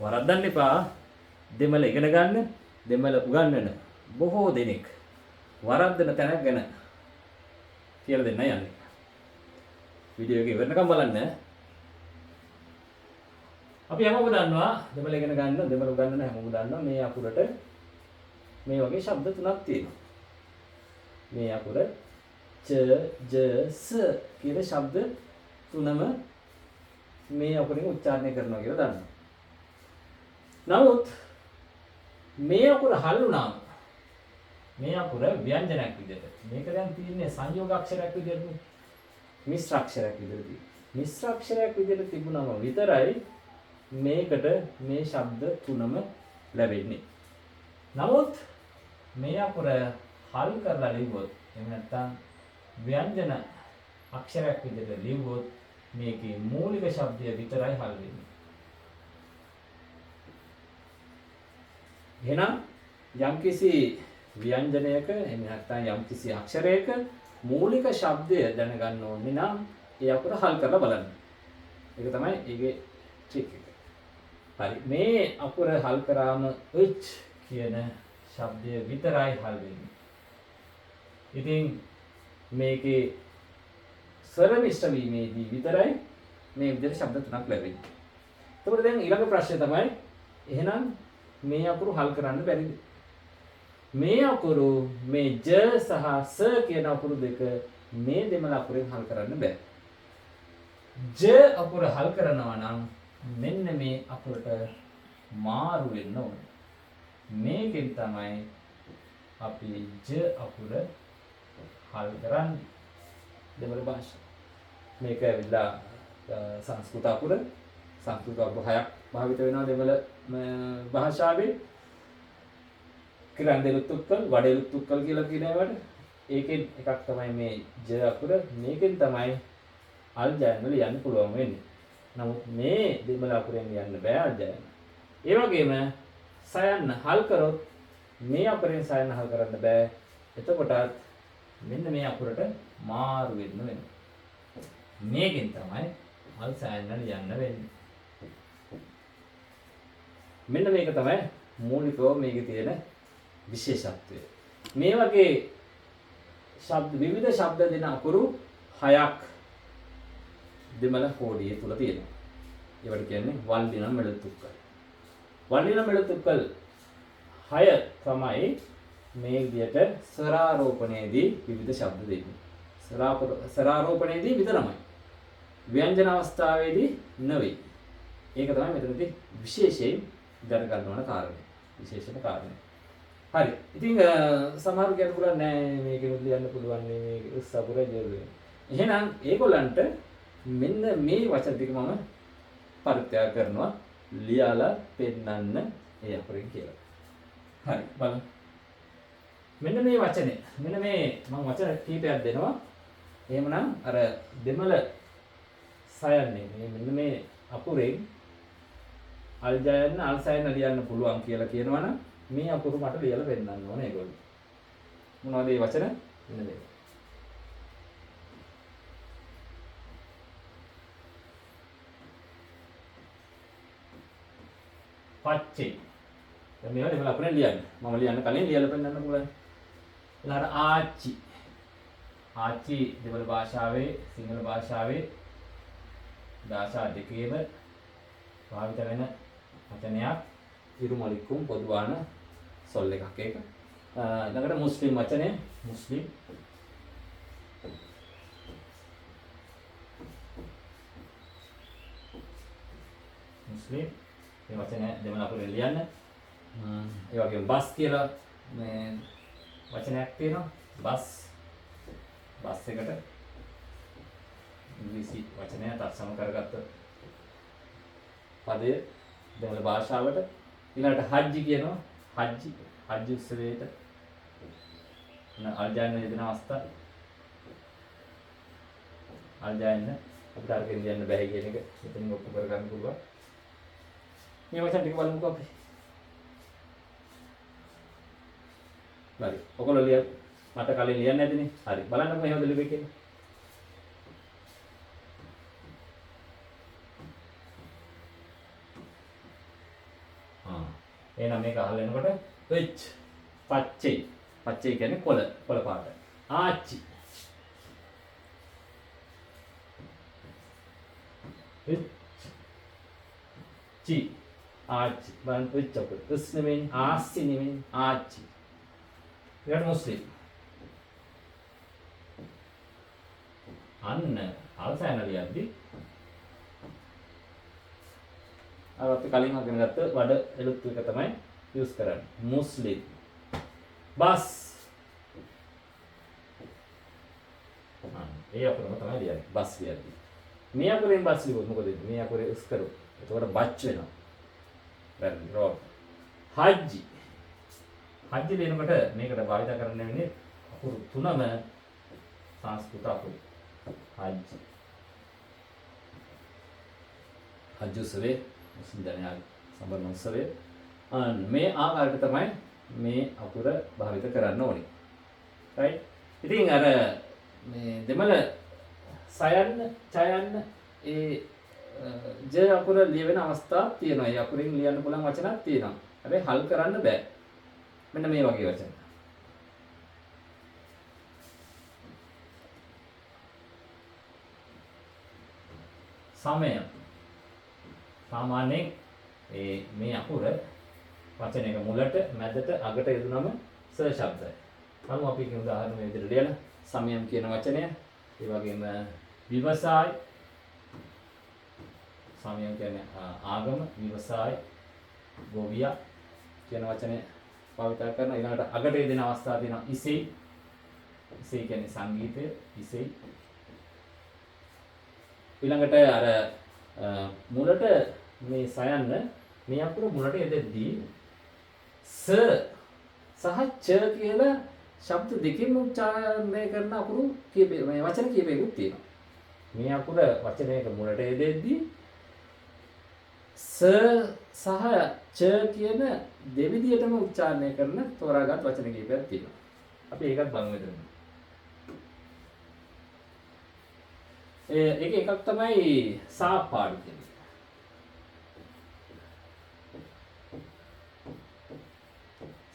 වරද්දන්න එපා. දෙමළ ඉගෙන ගන්න, දෙමළ උගන්වන බොහෝ දෙනෙක් වරද්දන තැනක් ගැන කියලා දෙන්න යන්නේ. වීඩියෝ එක ඉවරනකම් බලන්න. අපි හැමෝම දන්නවා දෙමළ ඉගෙන ගන්න, දෙමළ උගන්වන හැමෝම දන්නවා මේ අකුරට මේ වගේ ශබ්ද තුනක් තියෙනවා. මේ අකුර ච, ජ, ස කියන ශබ්ද තුනම මේ අකුරෙන් උච්චාරණය කරනවා කියලා දන්නවා. නමුත් මේ අකුර හල් වුණාම මේ අකුර ව්‍යංජනයක් විදිහට, මේක දැන් තියෙන්නේ සංයෝග අක්ෂරයක් විදිහටනේ, මිශ්‍ර අක්ෂරයක් විදිහට තියෙන්නේ. මිශ්‍ර අක්ෂරයක් විදිහට තිබුණාම විතරයි මේකට මේ ශබ්ද තුනම ලැබෙන්නේ. නමුත් මේ අකුර හල් කරලා ලිව්වොත්, එහෙම නැත්නම් ව්‍යංජන අක්ෂරයක් විදිහට ලිව්වොත් මේකේ මූලික ශබ්දය විතරයි හල් වෙන්නේ. එහෙනම් යම්කිසි ව්‍යංජනයක, එහෙම නැත්නම් යම්කිසි අක්ෂරයක මූලික ශබ්දය දැනගන්න ඕනේ නම් ඒ අකුර හල් කරලා බලන්න. ඒක තමයි ඒකේ ට්‍රික් එක. හරි, මේ අකුර හල් කරාම උච් කියන ශබ්දය විතරයි හල් වෙන්නේ. ඉතින් මේකේ ස්වර මිශ්‍ර වීමේදී විතරයි මේ විදිහට ශබ්ද තුනක් ලැබෙන්නේ. එතකොට දැන් ඊළඟ ප්‍රශ්නේ තමයි, එහෙනම් මේ අකුරු හල් කරන්න බැරිද? මේ අකුරු, මේ ජ සහ ස කියන අකුරු දෙක මේ දෙමළ අකුරෙන් හල් කරන්න බෑ. ජ අකුර හල් කරනවා නම් මෙන්න මේ අකුරට මාරු වෙන්න ඕනේ. මේකෙන් තමයි අපි ජ අකුර හල් කරන්නේ දෙමළ භාෂාව. මේක ඇවිල්ලා සංස්කෘත අකුර. සංස්කෘත අකුරු හයක් භාවිත වෙනවා දෙමළ භාෂාවේ. කිරන්දෙලුත්තුක්කල්, වඩෙලුත්තුක්කල් කියලා කියන ඒවාට. ඒකෙන් එකක් තමයි මේ ජ අකුර. මේකෙන් තමයි අල් ජයන් වල යන්න පුළුවන් වෙන්නේ. නමුත් මේ දෙමළ අකුරෙන් යන්න බෑ අල් ජයන්. ඒ වගේම සයන්න හල් කරොත් මේ අකුරෙන් සයන්න හල් කරන්න බෑ. එතකොටත් මෙන්න මේ අකුරට මාරු වෙන්න වෙනවා. මේකෙන් තමයි අල් සයන්න ලියන්න වෙන්නේ. මෙන්න මේක තමයි මූලිකව මේකේ තියෙන විශේෂත්වය. මේ වගේ ශබ්ද, විවිධ ශබ්ද දෙන අකුරු හයක් දෙමළ හෝඩියේ තුල තියෙනවා. ඒවට කියන්නේ වල්ලිනම් මෙලුතුක්කල්. වල්ලිනම් මෙලුතුක්කල් 6 තමයි මේ විදියට ස්වරාරෝපණයේදී විවිධ ශබ්ද දෙන්නේ. ස්වරාරෝපණයේදී විතරමයි. ව්‍යංජන අවස්ථාවේදී නෙවෙයි. ඒක තමයි මෙතනදී විශේෂයෙන් දැනගන්න ඕන කාරණේ. විශේෂම කාරණේ. හරි. ඉතින් සමහරු කියන්න පුළුවන් නෑ මේකෙනුත් ලියන්න පුළුවන් නේ, මේක උස් අකුර ජරුවේ. එහෙනම් ඒගොල්ලන්ට මෙන්න මේ වචන ටික මම පරිත්‍යාග කරනවා ලියලා පෙන්නන්න ඒ අකුරෙන් කියලා. හරි බලන්න. මෙන්න මේ වචනේ, මෙන්න මේ මම වචන කීපයක් දෙනවා. එහෙමනම් අර දෙමළ සයන්නේ මේ මෙන්න මේ අකුරෙන් අල් ජයන්න අල් සයන්න ලියන්න පුළුවන් කියලා කියනවනම් මේ අකුරු මට ලියලා පෙන්නන්න ඕනේ ඒගොල්ලෝ. මොනවද මේ වචන? මෙන්න මේක. පච්චේ. දැන් මේවා දෙමළ අකුරෙන් ලියන්න. මම ලියන්න කලින් ලියලා පෙන්නන්න පුළුවන්. ඊළඟට ආච්චි. ආච්චි දෙමළ භාෂාවේ, සිංහල භාෂාවේ භාෂා දෙකේම භාවිත වෙන වචනයක්. ඉරුමලික්කුම් පොදුවාන සොල් එකක් ඒක. ඊළඟට මුස්ලිම් වචනය, මුස්ලිම්. මුස්ලිම් මේ වචනය දෙමළ අකුරෙන් ලියන්න. ඒ වගේම බස් කියලා මේ වචනයක් තියෙනවා. බස්, බස් එකට ඉංග්‍රීසි වචනය තත්සම කරගත්ත පදය දෙමළ භාෂාවට. ඊළඟට හජ්ජි කියනවා. හජ්ජි, හජ්ජි උත්සවයට අල්ජායන යෙදෙන අවස්ථා. අල්ජායන අපිට අරගෙන ලියන්න බැහැ කියන එක මෙතනින් ඔප්පු කරගන්න පුළුවන්. මේ වචන ටික බලමුකෝ අපි. හරි. ඔයගොල්ලෝ ලියන්න. මට කලින් ලියන්න ඇතිනේ. හරි. බලන්නකෝ එහෙමද ලිව්වේ කියලා. එහෙනම් මේක අහලා එනකොට එච් පච්චේ. පච්චේ කියන්නේ කොළ, කොළ පාට. ආච්චි. එච් චි ආච්චි. බලන්න එච් අකුර. එස් නෙමෙයි, ආස්සි නෙමෙයි, ආච්චි. ඊළඟට මුස්ලිම්. අන්න අල්සෑන ලියද්දි අර අපි කලින් අගෙන ගත්ත වඩ එළුත්තු එක තමයි යූස් කරන්නේ. මුස්ලිම්. බස්. අන්න ඒ අකුරම තමයි ලියන්නේ. බස් ලියද්දි. මේ අකුරෙන් බස් ලියුවොත් මොකද වෙන්නේ? මේ අකුරේ උස් කරු. එතකොට බච් වෙනවා. වැරදි. රෝග්. හජ්ජි. හජ්ජි ලියනකොට මේකට භාවිත කරන්න වෙන්නේ අකුරු තුනම සංස්කෘත අකුරු. හජ්ජි. හජ් උත්සවයේ මුස්ලිම් ජනයා සම්බන්ධ උත්සවය. අන්න මේ ආකාරයට තමයි මේ අකුර භාවිත කරන්න ඕනේ. රයිට්. ඉතින් අර මේ දෙමළ සයන්න චයන්න ඒ ජ අකුර ලියවෙන අවස්ථා තියෙනවා. ඒ අකුරෙන් ලියන්න පුළුවන් වචනක් තියෙනවා. හැබැයි හල් කරන්න බෑ. මෙන්න මේ වගේ වචන. සමය. සාමාන්‍යයෙන් ඒ මේ අකුර වචනයක මුලට, මැදට, අගට යෙදුනම ස ශබ්දයි. බලමු අපි කියන උදාහරණ මේ විදිහට ලියලා. සමයම් කියන වචනය, ඒ වගේම විවසාය. සමයම් කියන්නේ ආගම, විවසාය, ගොවියා කියන වචනය භාවිතා කරනවා. ඊළඟට අගට යෙදෙන අවස්ථා තියෙනවා ඉසෙයි. ඉසෙයි කියන්නේ සංගීතය, ඉසෙයි. ඊළඟට අර මුලට මේ සයන්න මේ අකුර මුලට යෙදෙද්දී ස සහ ච කියලා ශබ්ද දෙකෙන්ම උච්චාරණය කරන අකුරු කීප මේ වචන කීපයකුත් තියෙනවා. මේ අකුර වචනයක මුලට යෙදෙද්දී ස සහ ච කියන දෙවිදියටම උච්චාරණය කරන තෝරාගත් වචන කීපයක් තියෙනවා. අපි ඒකත් බලමු මෙතන. ඒක එකක් තමයි සාපාඩු කියන එක.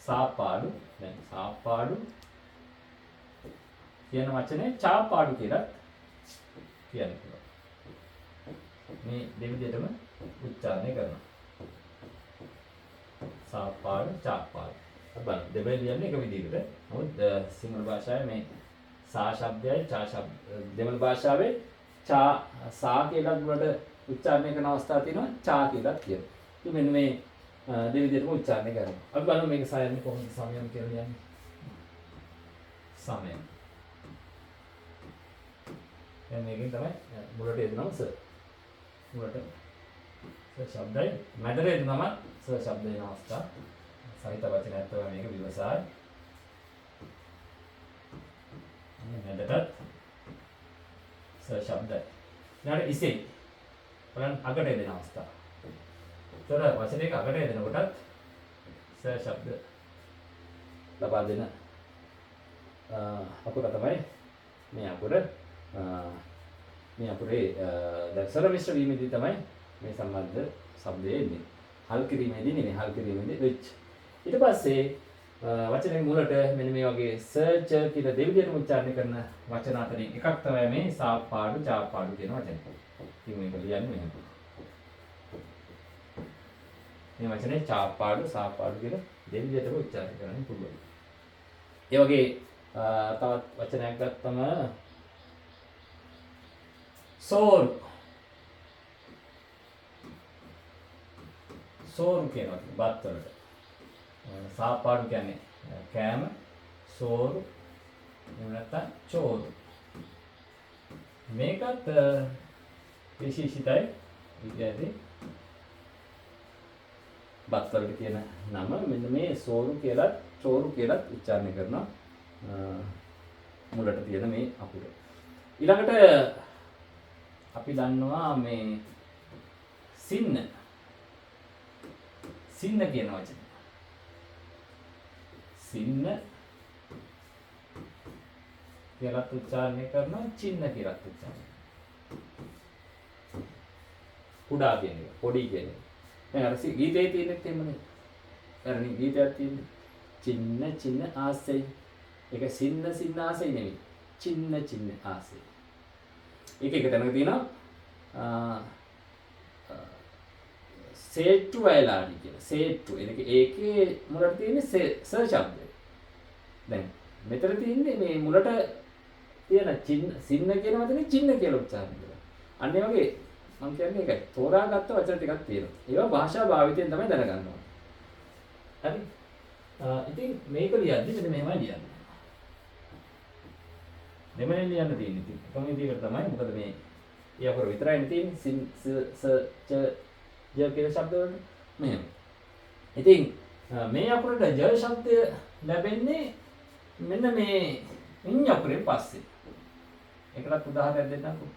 සාපාඩු, දැන් සාපාඩු කියන වචනේ චාපාඩු කියලා කියන්න පුළුවන්. මේ දෙවිදියටම උච්චාරණය කරනවා. සාපාඩු චාපාඩු. බලන්න දෙබේ ලියන්නේ එක විදිහකට. නමුත් සිංහල භාෂාවේ මේ සා ශබ්දයයි චා ශබ්ද දෙමළ භාෂාවේ චා සා කියලා මුලට උච්චාරණය කරන අවස්ථා තියෙනවා, චා කියලාත් කියනවා. ඉතින් මෙන්න මේ දෙවිදියටම උච්චාරණය කරනවා. අපි බලමු මේක සයන්නේ කොහොමද සමයම් කියලා ලියන්නේ. සමයම්. දැන් මේකෙන් තමයි මුලට යෙදුනම ස. මුලට ස ශබ්දයි, මැදට යෙදුනම ස ශබ්ද වෙන අවස්ථා සහිත වචනයක් තමයි මේක විවසාය. මැදටත් ස ශබ්දයි. ඊළඟට ඉසෙයි. බලන්න අගට යෙදෙන අවස්ථා. ඒතර වචනයක අගට යෙදෙන කොටත් ස ශබ්ද ලබා දෙන අකුර තමයි මේ අකුර. මේ අකුරේ දැන් ස්වර මිශ්‍ර වීමේදී තමයි මේ සම්බන්ධ ශබ්දය එන්නේ. හල් කිරීමේදී නෙමෙයි, හල් කිරීමේදී වෙච්. ඊට පස්සේ වචනේ මුලට මෙන්න මේ වගේ ස ච කියලා දෙවිදියටම උච්චාරණය කරන වචන අතරින් එකක් තමයි මේ සාපාඩු චාපාඩු කියන වචනේ. ඉතින් මේක ලියන්නේ මෙහෙම. මේ වචනේ චාපාඩු සාපාඩු කියලා දෙවිදියටම උච්චාරණය කරන්න පුළුවන්. ඒ වගේ තවත් වචනයක් ගත්තම සෝරු. සෝරු කියන වචනේ බත් වලට. සාපාඩු කියන්නේ කෑම, සෝරු එහෙම නැත්නම් චෝරු. මේකත් විශේෂිතයි. විද්‍යාවේ බත් වලට කියන නම මෙන්න මේ සෝරු කියලත් චෝරු කියලත් උච්චාරණය කරනවා මුලට තියෙන මේ අකුර. ඊළඟට අපි දන්නවා මේ සින්න. සින්න කියන වචනේ. සින්න කියලත් උච්චාරණය කරනවා, චින්න කියලත් උච්චාරණය කරනවා. කුඩා කියන එක, පොඩි කියන එක. දැන් අර ගීතේ තියෙනෙත් එහෙමනේ. පැරණි ගීතයක් තියෙන්නේ. චින්න චින්න ආසයි. ඒක සින්න සින්න ආසයි නෙමෙයි. චින්න චින්න ආසයි. ඒක එක තැනක තියෙනවා සේට්ටු වයලාඩි කියලා. සේට්ටු. ඒකේ මුලට තියෙන්නේ ස ශබ්දය. දැන් මෙතන තියෙන්නේ මේ මුලට තියෙන චින්න සින්න කියන වචනේ චින්න කියලා උච්චාරණය කරනවා. අන්න ඒ වගේ මම කියන්නේ ඒකයි. තෝරාගත්ත වචන ටිකක් තියෙනවා. ඒවා භාෂා භාවිතයෙන් තමයි දැනගන්න ඕනේ. හරි? ඉතින් මේක ලියද්දි මෙන්න මෙහෙමයි ලියන්නේ. දෙමළෙන් ලියන්න තියෙන්නේ. ඉතින් එකම විදිහකට තමයි. මොකද මේ ඒ අකුර විතරයිනේ තියෙන්නේ. සින් ස ස ච ජ කියන ශබ්ද වලට මෙහෙම. ඉතින් මේ අකුරට ජ ශබ්දය ලැබෙන්නේ මෙන්න මේ ඉන් අකුරෙන් පස්සේ. ඒකටත් උදාහරණයක් දෙන්නම්කෝ.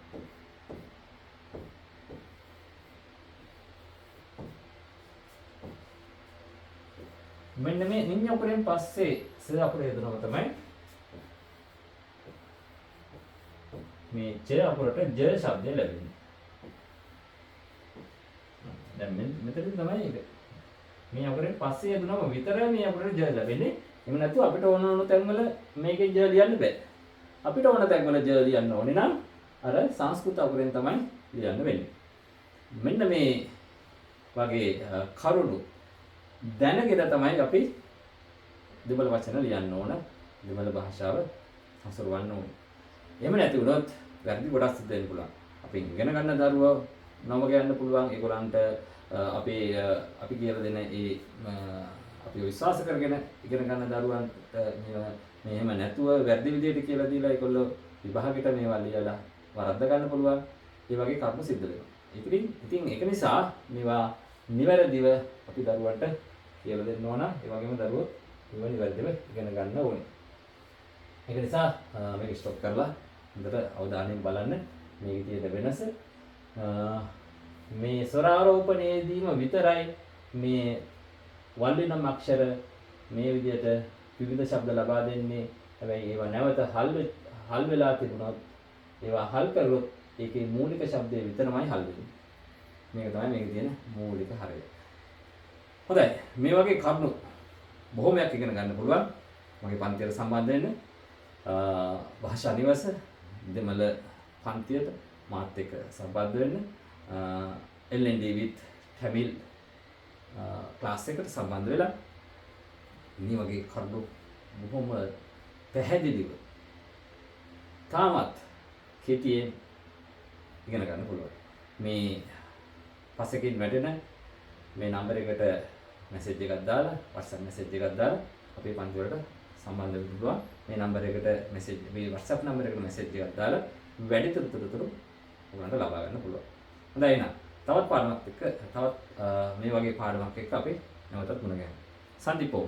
මෙන්න මේ ඉන් අකුරෙන් පස්සේ ස අකුර යෙදුනම තමයි මේ ච අකුරට ජ ශබ්දය ලැබෙන්නේ. දැන් මෙතනදී තමයි ඒක. මේ අකුරෙන් පස්සේ යෙදුනම විතරයි මේ අකුරට ජ ලැබෙන්නේ. එහෙම නැතුව අපිට ඕන ඕන තැන්වල මේකෙන් ජ ලියන්න බෑ. අපිට ඕන තැන්වල ජ ලියන්න ඕනේ නම් අර සංස්කෘත අකුරෙන් තමයි ලියන්න වෙන්නේ. මෙන්න මේ වගේ කරුණු දැනගෙන තමයි අපි දෙමළ වචන ලියන්න ඕන, දෙමළ භාෂාව හසුරවන්න ඕනේ. එහෙම නැති වුණොත් වැරදි ගොඩක් සිද්ධ වෙන්න පුළුවන්. අපි ඉගෙන ගන්න දරුවෝ නොමග යන්න පුළුවන්. ඒගොල්ලන්ට අපි අපි කියලා දෙන ඒ අපි විශ්වාස කරගෙන ඉගෙන ගන්න දරුවන්ට මෙහෙම නැතුව වැරදි විදියට කියලා දීලා ඒගොල්ලෝ විභාගෙට මේවා ලියලා වරද්ද ගන්න පුළුවන්. ඒ වගේ කර්ම සිද්ධ වෙනවා. ඉතින් ඒක නිසා මේවා නිවැරදිව අපි දරුවන්ට කියලා දෙන්න ඕන. ඒ වගේම දරුවෝ ඒවා නිවැරදිව ඉගෙන ගන්න ඕනේ. ඒක නිසා මේක ස්ටොප් කරලා හොඳට අවධානයෙන් බලන්න මේකේ තියෙන වෙනස. මේ ස්වරාරෝපණයේදීම විතරයි මේ වල්විනම් අක්ෂර මේ විදිහට විවිධ ශබ්ද ලබා දෙන්නේ. හැබැයි ඒවා නැවත හල් වෙලා තිබුණොත්, ඒවා හල් කරොත් ඒකේ මූලික ශබ්දය විතරමයි හල් වෙන්නේ. මේක තමයි මේකේ තියෙන මූලික හරය. හොඳයි, මේ වගේ කරුණු බොහොමයක් ඉගෙන ගන්න පුළුවන්. මගේ පන්තියට සම්බන්ධ වෙන්න. භාෂා නිවස දෙමළ පන්තියට මාත් එක්ක සම්බන්ධ වෙන්න. LND with Tamil class එකට සම්බන්ධ වෙලා මේ වගේ කරුණු බොහොම පැහැදිලිව තාමත් කෙටියෙන් ඉගෙන ගන්න පුළුවන්. මේ පසකින් වැටෙන මේ නම්බර් එකට මැසේජ් එකක් දාලා, WhatsApp message එකක් දාලා අපේ පන්ති වලට සම්බන්ධ වෙන්න පුළුවන්. මේ නම්බර් එකට මැසේජ්, මේ WhatsApp number එකට මැසේජ් එකක් දාලා වැඩිදුර තොරතුරු ඔයාලට ලබා ගන්න පුළුවන්. හොඳයි, එහෙනම් තවත් පාඩමක් එක්ක, තවත් මේ වගේ පාඩමක් එක්ක අපි නැවතත් මුණ ගැහෙමු. සන්දිපෝ.